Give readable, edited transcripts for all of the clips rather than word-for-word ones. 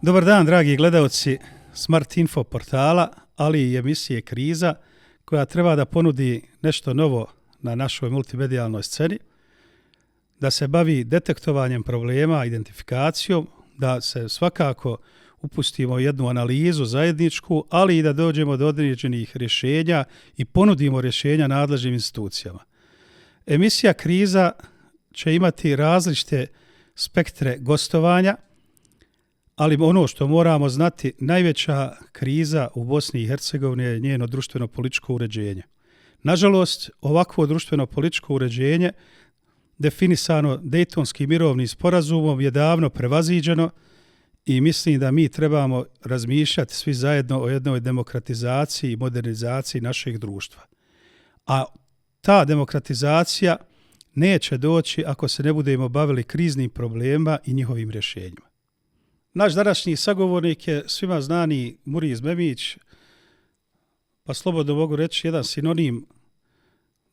Dobar dan, dragi gledaoci Smart Info portala, ali i emisije Kriza, koja treba da ponudi nešto novo na našoj multimedijalnoj sceni, da se bavi detektovanjem problema, identifikacijom, da se svakako upustimo u jednu analizu zajedničku, ali i da dođemo do određenih rješenja i ponudimo rješenja nadležnim institucijama. Emisija Kriza će imati različite spektre gostovanja, ali ono što moramo znati, najveća kriza u Bosni i Hercegovini je njeno društveno-političko uređenje. Nažalost, ovakvo društveno-političko uređenje, definisano Dejtonskim mirovnim sporazumom, je davno prevaziđeno i mislim da mi trebamo razmišljati svi zajedno o jednoj demokratizaciji i modernizaciji našeg društva. A ta demokratizacija neće doći ako se ne budemo bavili kriznim problemima i njihovim rješenjima. Naš današnji sagovornik je svima znani Muriz Memić, pa slobodno mogu reći jedan sinonim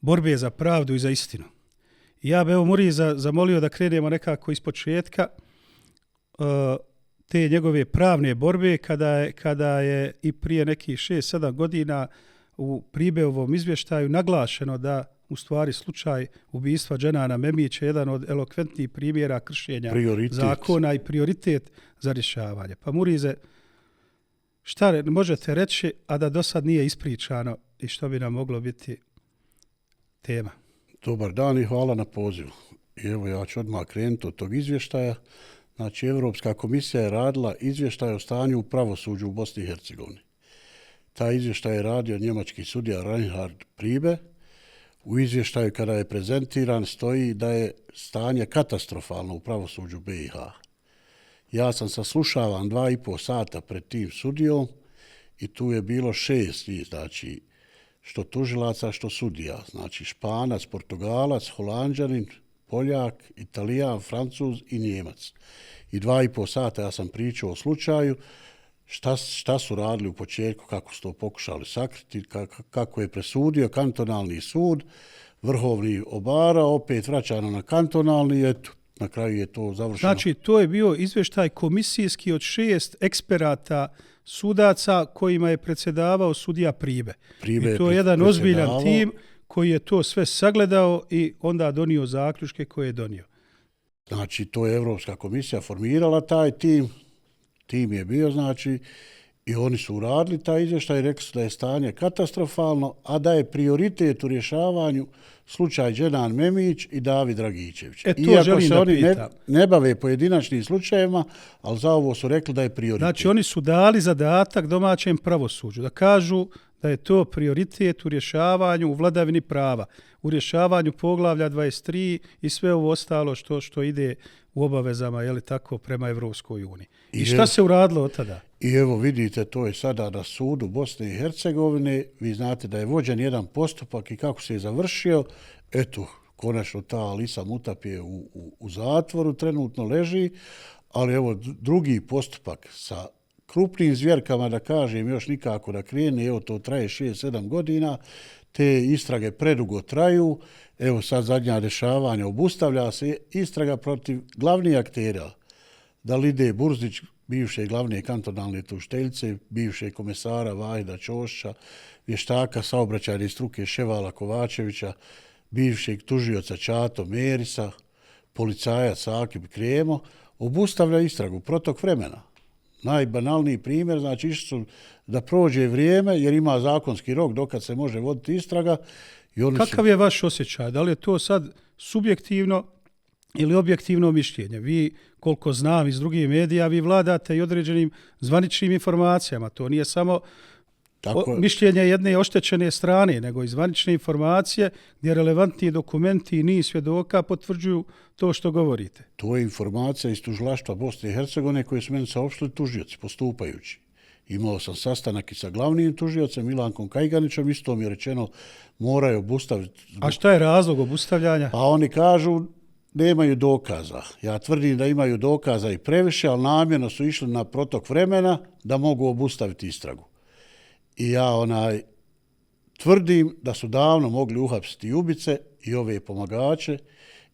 borbe za pravdu i za istinu. I ja bih Muriza zamolio da krenemo nekako iz početka te njegove pravne borbe kada je i prije nekih 6-7 godina u Pribeovom izvještaju naglašeno da u stvari slučaj ubistva Dženana Memića je jedan od elokventnih primjera kršenja zakona i prioritet za rješavanje. Pa Murize, šta možete reći, a da do sad nije ispričano i što bi nam moglo biti tema? Dobar dan i hvala na pozivu. I evo ja ću odmah krenuti od tog izvještaja. Znači, Europska komisija je radila izvještaj o stanju u pravosuđu u Bosni i Hercegovini. Taj izvještaj je radio njemački sudija Reinhard Priebe. U izvještaju kada je prezentiran stoji da je stanje katastrofalno u pravosuđu BiH. Ja sam saslušavan 2,5 sata pred tim sudijom i tu je bilo 6 njih, znači što tužilaca, što sudija. Znači Španac, Portugalac, Holanđanin, Poljak, Italijan, Francuz i Njemac. I 2,5 sata ja sam pričao o slučaju, šta su radili u početku, kako su to pokušali sakriti, kako je presudio kantonalni sud, vrhovni obara, opet vraćano na kantonalni i eto, na kraju je to završeno. Znači, to je bio izvještaj komisijski od 6 eksperata sudaca kojima je predsjedavao sudija Priebe. I to je jedan ozbiljan tim koji je to sve sagledao i onda donio zaključke koje je donio. Znači, to je Europska komisija formirala taj tim. Tim je bio, znači, i oni su uradili taj izvještaj i rekli su da je stanje katastrofalno, a da je prioritet u rješavanju slučaj Dženan Memić i David Dragičević. Iako se oni ne bave pojedinačnim slučajevima, ali za ovo su rekli da je prioritet. Znači, oni su dali zadatak domaćem pravosuđu, da kažu da je to prioritet u rješavanju u vladavini prava, u rješavanju poglavlja 23 i sve ovo ostalo što ide u obavezama, je li tako, prema Evropskoj uniji. I šta se uradilo od tada? I evo vidite, to je sada na sudu Bosne i Hercegovine. Vi znate da je vođen jedan postupak i kako se je završio. Eto, konačno ta Alisa Mutap je u zatvoru, trenutno leži, ali evo drugi postupak sa krupnim zvjerkama, da kažem, još nikako da krene, evo to traje 6-7 godina, te istrage predugo traju, evo sad zadnja dešavanja, obustavlja se istraga protiv glavnih aktera, Dalide Burzić, bivše glavne kantonalne tužiteljice, bivše komesara Vahida Ćošća, vještaka saobraćajne struke Ševala Kovačevića, bivšeg tužioca Čato Merisa, policajac Akib Kremo, obustavlja istragu, protok vremena. Najbanalniji primjer, znači išli su da prođe vrijeme jer ima zakonski rok dokad se može voditi istraga. Kakav je vaš osjećaj? Da li je to sad subjektivno ili objektivno mišljenje? Vi, koliko znam iz drugih medija, vi vladate i određenim zvaničnim informacijama. To nije samo mišljenje jedne oštećene strane, nego i zvanične informacije gdje relevantni dokumenti i niz svjedoka potvrđuju to što govorite. To je informacija iz tužilaštva Bosne i Hercegovine koje su meni saopštili tužioci postupajući. Imao sam sastanak i sa glavnim tužiocem Milankom Kajganićem, isto mi je rečeno moraju obustaviti. A šta je razlog obustavljanja? Pa oni kažu nemaju dokaza. Ja tvrdim da imaju dokaza i previše, ali namjerno su išli na protok vremena da mogu obustaviti istragu. I ja tvrdim da su davno mogli uhapsiti i ubice i ove pomagače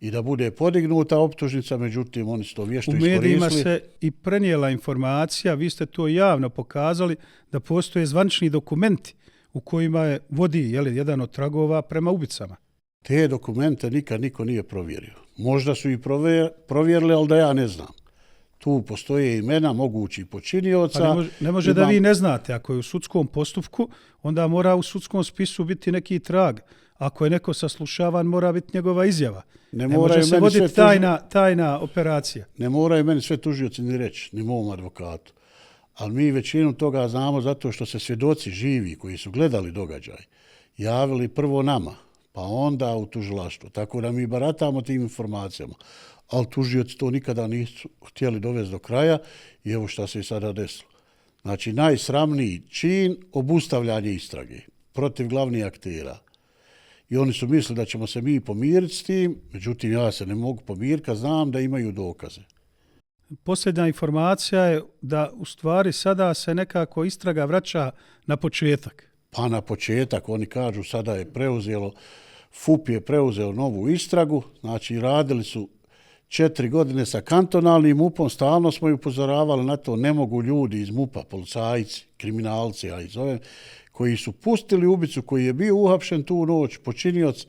i da bude podignuta optužnica, međutim oni su to vješto u iskoristili. medijima se i prenijela informacija, vi ste to javno pokazali, da postoje zvanični dokumenti u kojima je vodi jedan od tragova prema ubicama. Te dokumente nikad niko nije provjerio. Možda su i provjerili, ali da ja ne znam. Tu postoje imena mogućih počinioca. Pa ne može da vi ne znate. Ako je u sudskom postupku, onda mora u sudskom spisu biti neki trag. Ako je neko saslušavan, mora biti njegova izjava. Ne može se voditi tajna operacija. Ne moraju meni sve tužioci ni reći, ni mom advokatu. Ali mi većinu toga znamo zato što se svjedoci živi koji su gledali događaj javili prvo nama, pa onda u tužilaštvo. Tako da mi baratamo tim informacijama. Ali tužioci to nikada nisu htjeli dovesti do kraja i evo šta se i sada desilo. Znači, najsramniji čin obustavljanje istrage protiv glavnih aktera. I oni su mislili da ćemo se mi pomiriti s tim, međutim ja se ne mogu pomiriti kad znam da imaju dokaze. Posljednja informacija je da u stvari sada se nekako istraga vraća na početak. Pa na početak, oni kažu sada je FUP je preuzeo novu istragu, znači radili su 4 godine sa kantonalnim MUP-om, stalno smo i upozoravali na to, ne mogu ljudi iz MUP-a, policajci, kriminalci, ja ih zovem, koji su pustili ubicu koji je bio uhapšen tu noć, počinioc,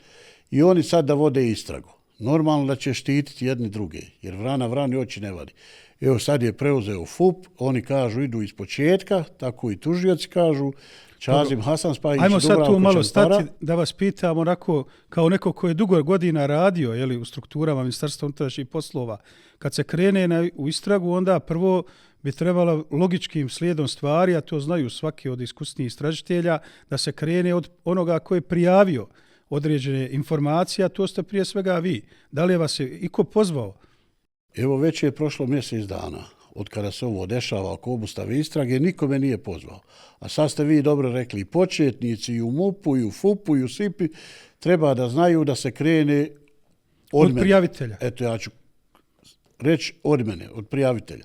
i oni sad da vode istragu. Normalno da će štititi jedni druge, jer vrana vrani oči ne vadi. Evo sad je preuzeo FUP, oni kažu idu iz početka, tako i tužioci kažu, Čazim Hasan Spajić. Ajmo sad tu malo stati da vas pitam onako kao neko ko je dugo godina radio u strukturama Ministarstva unutrašnjih poslova. Kad se krene u istragu, onda prvo bi trebalo logičkim slijedom stvari, a to znaju svaki od iskusnijih istražitelja, da se krene od onoga ko je prijavio određene informacije, a to ste prije svega vi. Da li je vas iko pozvao? Evo već je prošlo mjesec dana od kada se ovo dešava oko obustave istrage, niko me nije pozvao. A sad ste vi dobro rekli, početnici i u MUP-u, i u FUP-u, i u SIP-i treba da znaju da se krene od prijavitelja. Eto, ja ću reći od mene, od prijavitelja.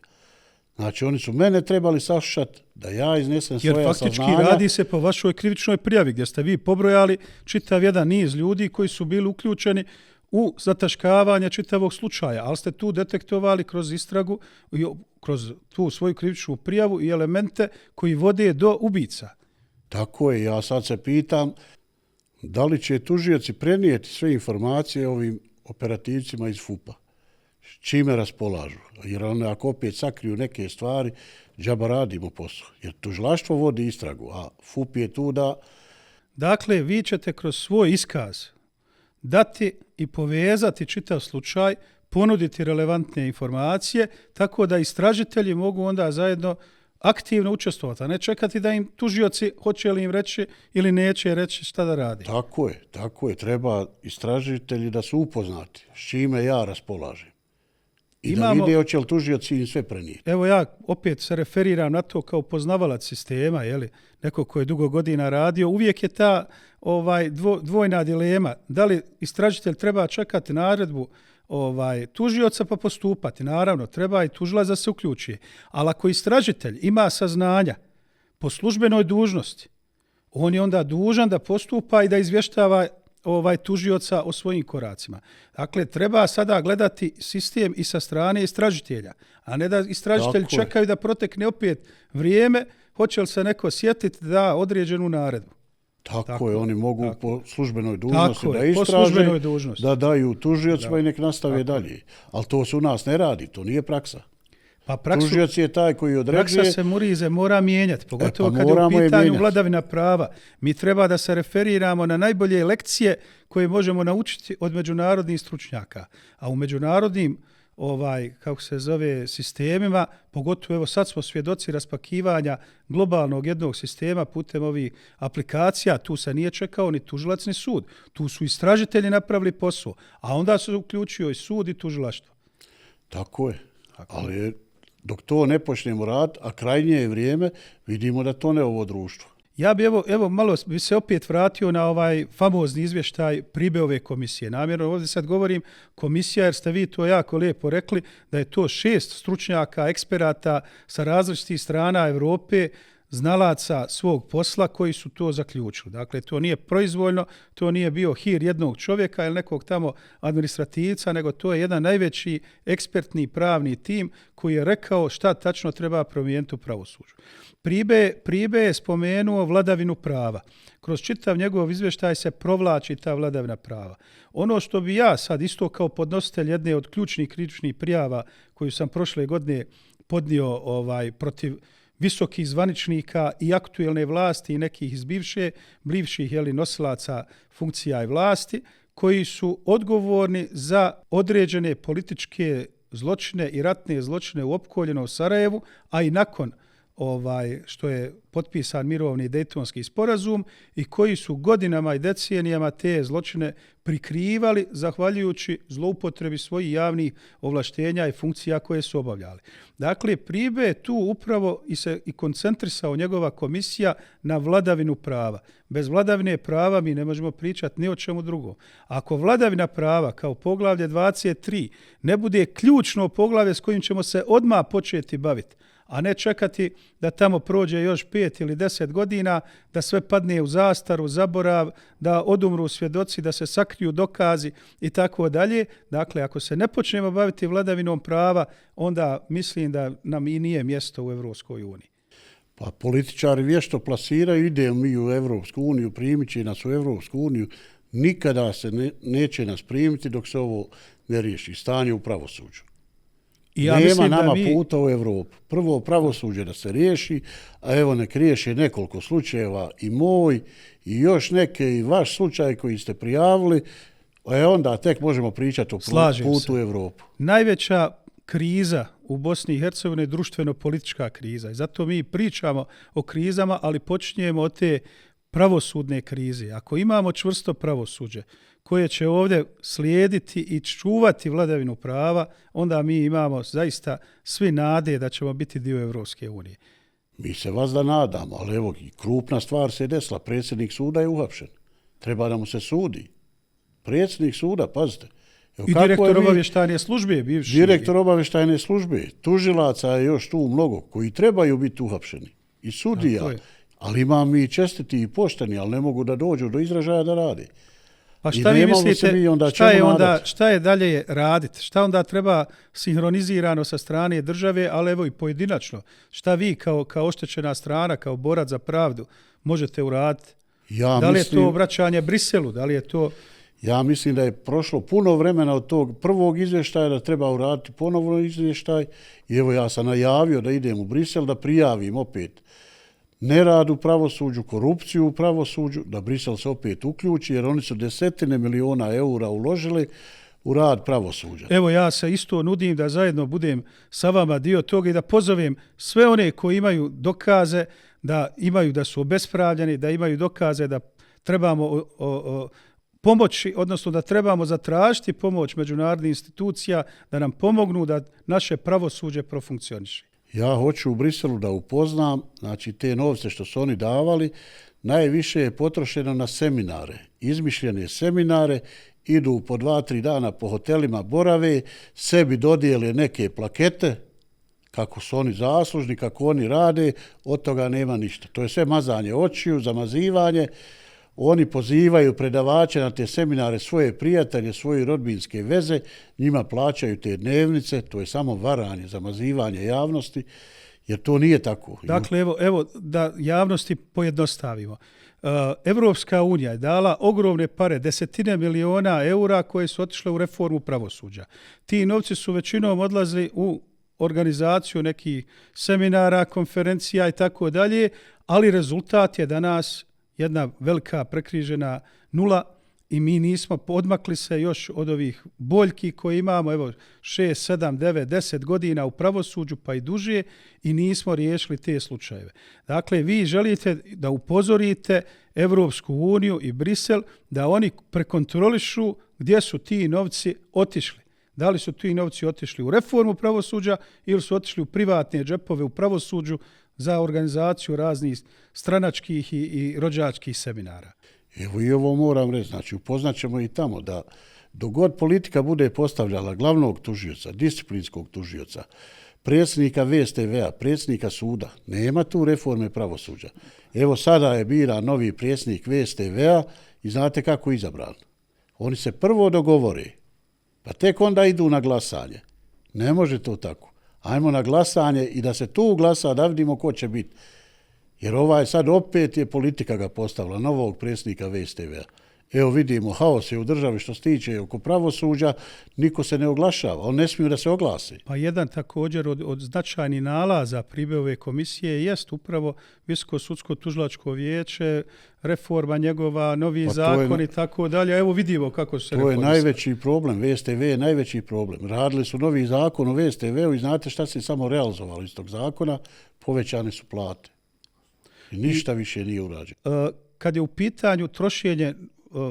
Znači, oni su mene trebali saslušati da ja iznesem svoja saznanja. Jer faktički radi se po vašoj krivičnoj prijavi, gdje ste vi pobrojali čitav jedan niz ljudi koji su bili uključeni u zataškavanje čitavog slučaja, ali ste tu detektovali kroz istragu, kroz tu svoju krivičnu prijavu i elemente koji vode do ubica. Tako je, ja sad se pitam da li će tužioci prenijeti sve informacije ovim operativcima iz FUP-a, čime raspolažu. Jer oni ako opet sakriju neke stvari, džaba radimo posao. Jer tužilaštvo vodi istragu, a FUP je tu da... Dakle, vi ćete kroz svoj iskaz dati i povezati čitav slučaj, ponuditi relevantne informacije, tako da istražitelji mogu onda zajedno aktivno učestvovati, a ne čekati da im tužioci hoće li im reći ili neće reći šta da radi. Tako je. Treba istražitelji da su upoznati s čime ja raspolažem. I da vide hoće li tužioci im sve prenijeti. Evo ja opet se referiram na to kao poznavalac sistema, neko ko je dugo godina radio, uvijek je ta dvojna dilema. Da li istražitelj treba čekati naredbu tužioca pa postupati? Naravno, treba i tužilac da se uključi. Ali ako istražitelj ima saznanja po službenoj dužnosti, on je onda dužan da postupa i da izvještava tužioca o svojim koracima. Dakle, treba sada gledati sistem i sa strane istražitelja, a ne da istražitelji čekaju da protekne opet vrijeme, hoće li se neko sjetiti da određenu naredbu. Tako je, oni mogu po službenoj dužnosti da istraže, da daju tužiocima i nek nastave dalje. Ali to se u nas ne radi, to nije praksa. Pa tužioc je taj koji određuje... Praksa se Murize mora mijenjati, pogotovo kad je u pitanju vladavina prava. Mi treba da se referiramo na najbolje lekcije koje možemo naučiti od međunarodnih stručnjaka. A u međunarodnim sistemima, pogotovo evo sad smo svjedoci raspakivanja globalnog jednog sistema putem ovih aplikacija, tu se nije čekao ni tužilac ni sud. Tu su istražitelji napravili posao, a onda se uključio i sud i tužilaštvo. Tako je, ali dok to ne počnemo raditi, a krajnje je vrijeme, vidimo da to ne ovo društvo. Ja bi evo malo bi se opet vratio na ovaj famozni izvještaj Pribeove komisije. Namjerno ovdje sad govorim komisija jer ste vi to jako lijepo rekli da je to 6 stručnjaka, eksperata sa različitih strana Europe znalaca svog posla koji su to zaključili. Dakle, to nije proizvoljno, to nije bio hir jednog čovjeka ili nekog tamo administrativca, nego to je jedan najveći ekspertni pravni tim koji je rekao šta tačno treba promijeniti u pravosuđu. Pribe je spomenuo vladavinu prava. Kroz čitav njegov izvještaj se provlači ta vladavina prava. Ono što bi ja sad isto kao podnositelj jedne od ključnih krivičnih prijava koju sam prošle godine podnio protiv visokih zvaničnika i aktuelne vlasti i nekih iz bivših nosilaca funkcija i vlasti, koji su odgovorni za određene političke zločine i ratne zločine u opkoljenom Sarajevu, a i nakon što je potpisan mirovni Dejtonski sporazum i koji su godinama i decenijama te zločine prikrivali zahvaljujući zloupotrebi svojih javnih ovlaštenja i funkcija koje su obavljali. Dakle, Pribe je tu upravo i koncentrisao njegova komisija na vladavinu prava. Bez vladavine prava mi ne možemo pričati ni o čemu drugom. Ako vladavina prava kao poglavlje 23 ne bude ključno poglavlje s kojim ćemo se odmah početi baviti, a ne čekati da tamo prođe još 5 ili 10 godina, da sve padne u zastaru, zaborav, da odumru svjedoci, da se sakriju dokazi i tako dalje. Dakle, ako se ne počnemo baviti vladavinom prava, onda mislim da nam i nije mjesto u Evropskoj uniji. Pa političari vješto plasiraju, idemo mi u Evropsku uniju, primit će nas u Evropsku uniju, nikada se neće nas primiti dok se ovo ne riješi, stanje u pravosuđu. Nema nama puta u Evropu. Prvo pravosuđe da se riješi, a evo nek riješi nekoliko slučajeva i moj i još neke i vaš slučaj koji ste prijavili, a onda tek možemo pričati o putu u Evropu. Najveća kriza u Bosni i Hercegovini je društveno-politička kriza i zato mi pričamo o krizama, ali počinjemo od te pravosudne krize. Ako imamo čvrsto pravosuđe koje će ovdje slijediti i čuvati vladavinu prava, onda mi imamo zaista svi nade da ćemo biti dio Evropske unije. Mi se vas da nadamo, ali evo, krupna stvar se desila. Predsjednik suda je uhapšen. Treba da mu se sudi. Predsjednik suda, pazite. Evo, i direktor obavještajne službe bivši. Direktor obavještajne službe. Tužilaca je još tu mnogo koji trebaju biti uhapšeni. I sudija. Ali ima mi čestiti i pošteni, ali ne mogu da dođu do izražaja da rade. Pa šta vi mislite, šta je dalje raditi? Šta onda treba sinhronizirano sa strane države, ali evo i pojedinačno? Šta vi kao oštećena strana, kao borac za pravdu možete uraditi? Da li je to obraćanje Briselu? Da li je to... Ja mislim da je prošlo puno vremena od tog prvog izvještaja, da treba uraditi ponovno izvještaj. I evo ja sam najavio da idem u Brisel, da prijavim opet nerad u pravosuđu, korupciju u pravosuđu, da Brisel se opet uključi, jer oni su desetine miliona eura uložili u rad pravosuđa. Evo ja se isto nudim da zajedno budem sa vama dio toga i da pozovem sve one koji imaju dokaze da su obespravljeni, da imaju dokaze da trebamo pomoći, odnosno da trebamo zatražiti pomoć međunarodnih institucija da nam pomognu da naše pravosuđe profunkcioniše. Ja hoću u Briselu da upoznam, znači te novce što su oni davali, najviše je potrošeno na seminare, izmišljene seminare, idu po 2-3 dana po hotelima, borave, sebi dodijele neke plakete, kako su oni zaslužni, kako oni rade, od toga nema ništa. To je sve mazanje očiju, zamazivanje. Oni pozivaju predavače na te seminare svoje prijatelje, svoje rodbinske veze, njima plaćaju te dnevnice, to je samo varanje, zamazivanje javnosti, jer to nije tako. Dakle, evo da javnosti pojednostavimo. Evropska unija je dala ogromne pare, desetine miliona eura koje su otišle u reformu pravosuđa. Ti novci su većinom odlazili u organizaciju nekih seminara, konferencija i tako dalje, ali rezultat je danas jedna velika prekrižena nula i mi nismo odmakli se još od ovih boljki koje imamo, evo 6, 7, 9, 10 godina u pravosuđu pa i duže i nismo riješili te slučajeve. Dakle, vi želite da upozorite Evropsku uniju i Brisel da oni prekontrolišu gdje su ti novci otišli. Da li su ti novci otišli u reformu pravosuđa ili su otišli u privatne džepove u pravosuđu za organizaciju raznih stranačkih i rođačkih seminara. Evo i ovo moram reći, znači upoznaćemo i tamo Dok god politika bude postavljala glavnog tužioca, disciplinskog tužioca, predsjednika VSTV-a, predsjednika suda, nema tu reforme pravosuđa. Evo sada je bira novi predsjednik VSTV-a i znate kako je izabran. Oni se prvo dogovore, pa tek onda idu na glasanje. Ne može to tako. Ajmo na glasanje i da se tu glasa, da vidimo ko će biti. Jer sad opet je politika ga postavila, novog predsjednika VSTV-a. Evo vidimo, haos je u državi što se tiče oko pravosuđa, niko se ne oglašava, on ne smiju da se oglasi. Pa jedan također od značajnih nalaza Pribeove komisije jest upravo Visoko sudsko tužilačko vijeće, reforma njegova, novi zakon i tako dalje. Evo vidimo kako se reformisali. To je najveći problem, VSTV je najveći problem. Radili su novi zakon o VSTV-u i znate šta se samo realizovalo iz tog zakona, povećane su plate. I ništa više nije urađeno. Kad je u pitanju trošenje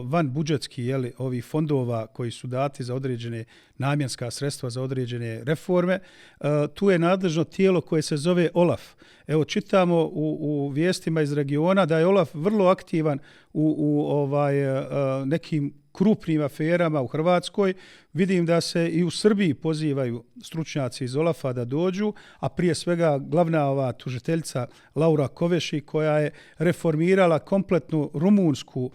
van budžetski ovih fondova koji su dati za određene namjenska sredstva za određene reforme, tu je nadležno tijelo koje se zove OLAF. Evo čitamo u vijestima iz regiona da je OLAF vrlo aktivan u nekim krupnim aferama u Hrvatskoj. Vidim da se i u Srbiji pozivaju stručnjaci iz OLAF-a da dođu, a prije svega glavna ova tužiteljica Laura Koveši koja je reformirala kompletnu rumunsku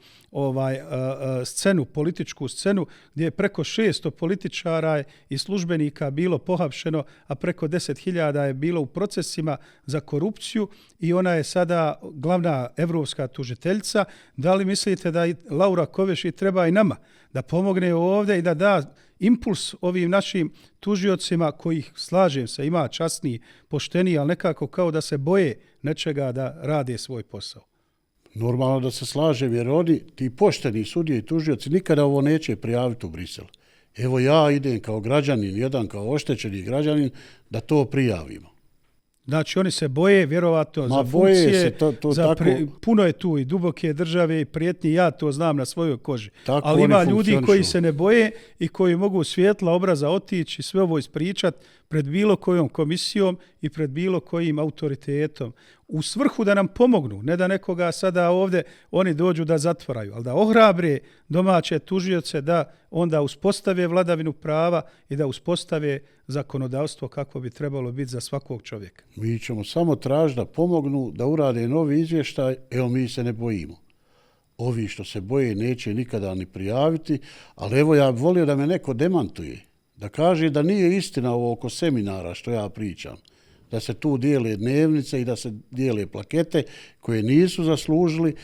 scenu, političku scenu, gdje je preko 600 političara i službenika bilo pohapšeno, a preko 10.000 je bilo u procesima za korupciju i ona je sada glavna evropska tužiteljica. Da li mislite da Laura Koveši treba i nama da pomogne ovdje i da da impuls ovim našim tužiocima kojih, slažem se, ima časniji, pošteniji, ali nekako kao da se boje nečega da rade svoj posao? Normalno da se slažem, jer oni, ti pošteni sudije i tužioci, nikada ovo neće prijaviti u Brisel. Evo ja idem kao građanin, jedan kao oštećeni građanin, da to prijavimo. Znači oni se boje vjerovatno za funkcije, puno je tu i duboke države i prijetnji, ja to znam na svojoj koži. Tako ali ima ljudi koji se ne boje i koji mogu svjetla obraza otići i sve ovo ispričat pred bilo kojom komisijom i pred bilo kojim autoritetom. U svrhu da nam pomognu, ne da nekoga sada ovdje oni dođu da zatvaraju, ali da ohrabre domaće tužioce da onda uspostave vladavinu prava i da uspostave zakonodavstvo kako bi trebalo biti za svakog čovjeka. Mi ćemo samo tražiti da pomognu, da urade novi izvještaj, evo mi se ne bojimo. Ovi što se boje neće nikada ni prijaviti, ali evo ja bih volio da me neko demantuje, da kaže da nije istina ovo oko seminara što ja pričam, da se tu dijele dnevnice i da se dijele plakete koje nisu zaslužili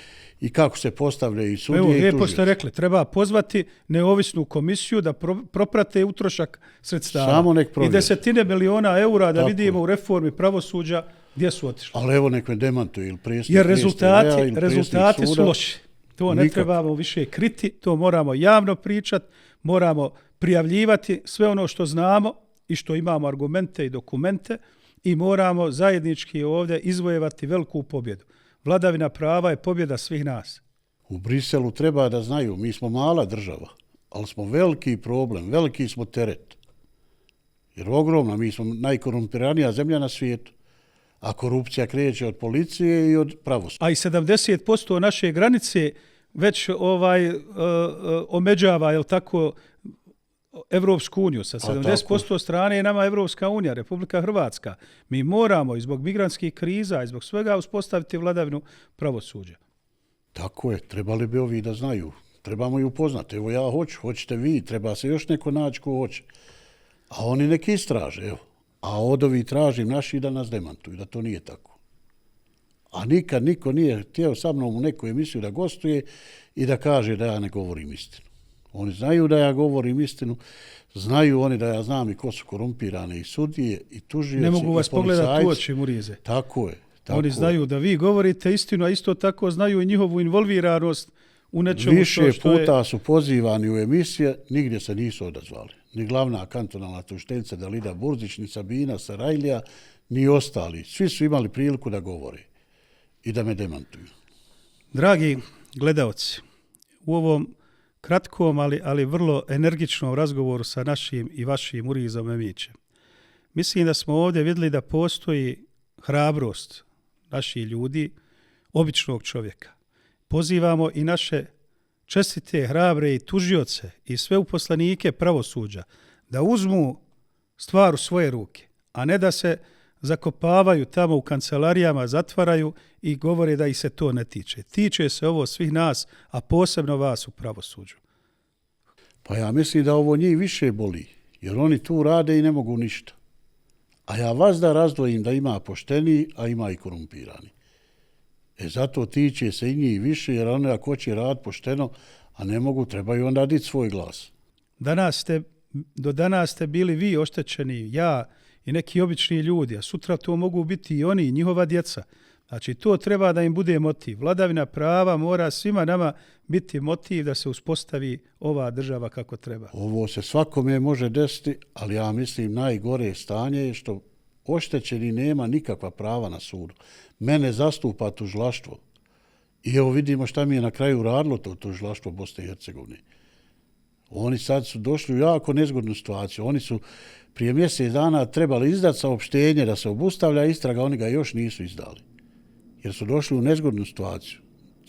i kako se postavljaju i sudije i tužioci. Evo, lijepo ste rekli, treba pozvati neovisnu komisiju da proprate utrošak sredstava. Samo nek provjeri. I 10 miliona eura da vidimo u reformi pravosuđa gdje su otišli. Ali evo nek me demantuje ili predsjednik. Jer rezultati su loši. To ne trebamo više kriti, to moramo javno pričati, moramo prijavljivati sve ono što znamo i što imamo argumente i dokumente i moramo zajednički ovdje izvojevati veliku pobjedu. Vladavina prava je pobjeda svih nas. U Briselu treba da znaju, mi smo mala država, ali smo veliki problem, veliki smo teret. Jer ogromna, mi smo najkorumpiranija zemlja na svijetu. A korupcija kreće od policije i od pravosuđa. A i 70% naše granice već omeđava, je li tako, Evropsku uniju. Sa 70% strane je nama Evropska unija, Republika Hrvatska. Mi moramo i zbog migrantskih kriza i zbog svega uspostaviti vladavinu pravosuđa. Tako je, trebali bi ovi da znaju. Trebamo i upoznati. Evo ja hoću, hoćete vi, treba se još neko naći ko hoće. A oni neki istraže, evo. A od ovi tražim naši da nas demantuju, da to nije tako. A nikad niko nije htio sa mnom u neku emisiju da gostuje i da kaže da ja ne govorim istinu. Oni znaju da ja govorim istinu, znaju oni da ja znam i ko su korumpirane i sudije i tužioci. Ne mogu vas pogledati u oči, Murize. Tako je. Oni znaju da vi govorite istinu, a isto tako znaju i njihovu involviranost u nečemu što je... Više puta su pozivani u emisije, nigdje se nisu odazvali. Ni glavna kantonalna tužiteljica Dalida Burzić, ni Sabina Sarajlija, ni ostali. Svi su imali priliku da govore i da me demantuju. Dragi gledaoci, u ovom kratkom, ali vrlo energičnom razgovoru sa našim i vašim Murizom Emićem, mislim da smo ovdje vidjeli da postoji hrabrost naših ljudi, običnog čovjeka. Pozivamo i naše čestite, hrabre i tužioce i sve uposlenike pravosuđa da uzmu stvar u svoje ruke, a ne da se zakopavaju tamo u kancelarijama, zatvaraju i govore da ih se to ne tiče. Tiče se ovo svih nas, a posebno vas u pravosuđu. Pa ja mislim da ovo njih više boli, jer oni tu rade i ne mogu ništa. A ja vas da razdvojim da ima pošteni, a ima i korumpirani. Zato tiče se i njih više, jer oni ako hoće rad pošteno, a ne mogu, trebaju onda diti svoj glas. Do danas ste bili vi oštećeni, ja i neki obični ljudi, a sutra to mogu biti i oni i njihova djeca. Znači, to treba da im bude motiv. Vladavina prava mora svima nama biti motiv da se uspostavi ova država kako treba. Ovo se svakome može desiti, ali ja mislim najgore stanje je što oštećeni nema nikakva prava na sudu. Mene zastupa tužilaštvo. I evo vidimo šta mi je na kraju radilo to tužilaštvo Bosne i Hercegovine. Oni sad su došli u jako nezgodnu situaciju. Oni su prije mjesec dana trebali izdati saopštenje da se obustavlja istraga, oni ga još nisu izdali. Jer su došli u nezgodnu situaciju.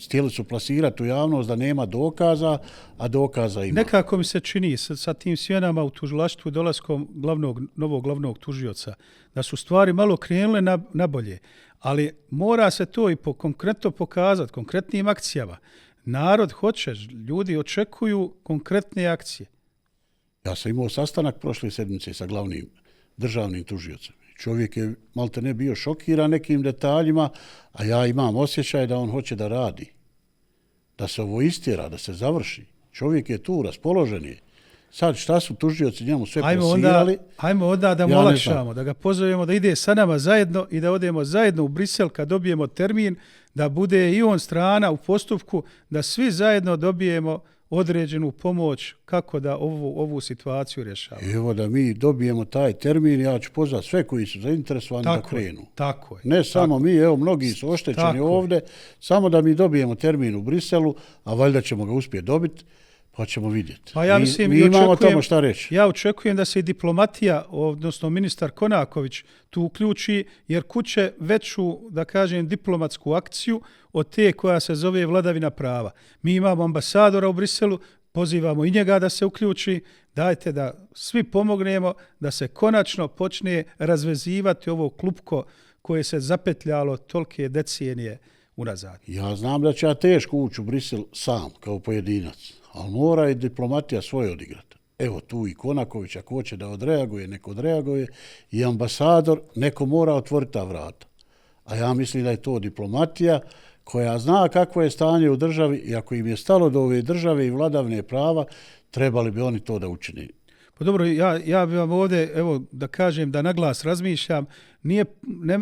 Htjeli su plasirati u javnost da nema dokaza, a dokaza ima. Nekako mi se čini sa tim smjenama u tužilaštvu dolaskom novog glavnog tužioca, da su stvari malo krenule na bolje. Ali mora se to i konkretno pokazati, konkretnim akcijama. Narod hoće, ljudi očekuju konkretne akcije. Ja sam imao sastanak prošle sedmice sa glavnim državnim tužiocem. Čovjek je malte ne bio šokiran nekim detaljima, a ja imam osjećaj da on hoće da radi. Da se ovo istjera, da se završi. Čovjek je tu, raspoložen je. Sad šta su tužioci njemu sve plasirali? Ajmo onda da mu olakšamo, da ga pozovemo da ide sa nama zajedno i da odemo zajedno u Brisel kad dobijemo termin, da bude i on strana u postupku, da svi zajedno dobijemo određenu pomoć kako da ovu situaciju rješavamo. Evo da mi dobijemo taj termin, ja ću pozvati sve koji su zainteresovani da krenu. Tako je. Ne samo mi, evo mnogi su oštećeni ovdje, samo da mi dobijemo termin u Briselu, a valjda ćemo ga uspjeti dobiti, pa ćemo vidjeti. Pa ja mislim, mi imamo tamo šta reći. Ja očekujem da se i diplomatija, odnosno ministar Konaković, tu uključi, jer kuće veću, da kažem, diplomatsku akciju od te koja se zove vladavina prava. Mi imamo ambasadora u Briselu, pozivamo i njega da se uključi, dajte da svi pomognemo da se konačno počne razvezivati ovo klupko koje se zapetljalo tolike decenije unazad. Ja znam da će ja teško ući u Brisel sam, kao pojedinac, ali mora i diplomatija svoje odigrati. Evo tu i Konaković, ako hoće da odreaguje, neko odreaguje, i ambasador, neko mora otvoriti ta vrata. A ja mislim da je to diplomatija koja zna kakvo je stanje u državi i ako im je stalo do ove države i vladavine prava, trebali bi oni to da učine. Pa dobro, ja bih vam ovdje, evo, da kažem, da naglas razmišljam,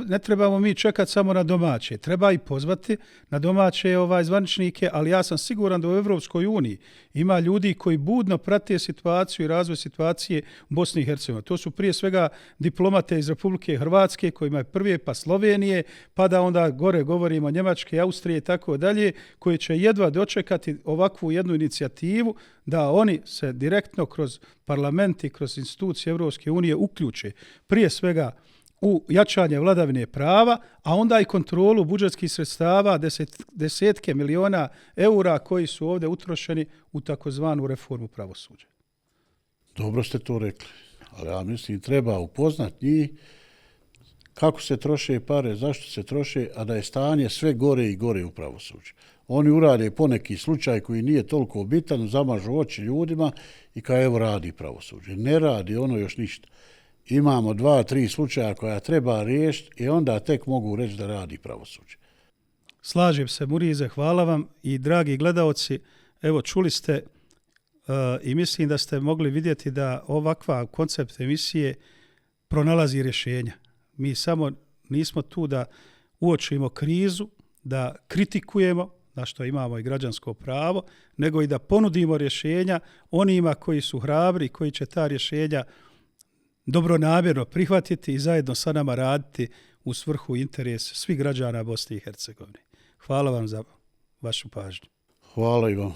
ne trebamo mi čekati samo na domaće, treba i pozvati na domaće zvaničnike, ali ja sam siguran da u Evropskoj uniji ima ljudi koji budno prate situaciju i razvoj situacije u Bosni i Hercegovini. To su prije svega diplomate iz Republike Hrvatske, kojima je prije pa Slovenije, pa da onda gore govorimo Njemačke, Austrije i tako dalje, koji će jedva dočekati ovakvu jednu inicijativu da oni se direktno kroz parlament i kroz institucije Evropske unije uključe prije svega u jačanje vladavine prava, a onda i kontrolu budžetskih sredstava, desetke miliona eura koji su ovdje utrošeni u takozvanu reformu pravosuđa. Dobro ste to rekli, ali ja mislim treba upoznati njih kako se troše pare, zašto se troše, a da je stanje sve gore i gore u pravosuđu. Oni urade poneki slučaj koji nije toliko bitan, zamažu oči ljudima i kao evo radi pravosuđe. Ne radi ono još ništa. Imamo 2-3 slučaja koja treba riješiti i onda tek mogu reći da radi pravosuđe. Slažem se, Murize, hvala vam i dragi gledaoci, evo čuli ste i mislim da ste mogli vidjeti da ovakva koncept emisije pronalazi rješenja. Mi samo nismo tu da uočimo krizu, da kritikujemo, na što imamo i građansko pravo, nego i da ponudimo rješenja onima koji su hrabri, koji će ta rješenja dobronamjerno prihvatiti i zajedno sa nama raditi u svrhu interesa svih građana Bosne i Hercegovine. Hvala vam za vašu pažnju. Hvala i vam.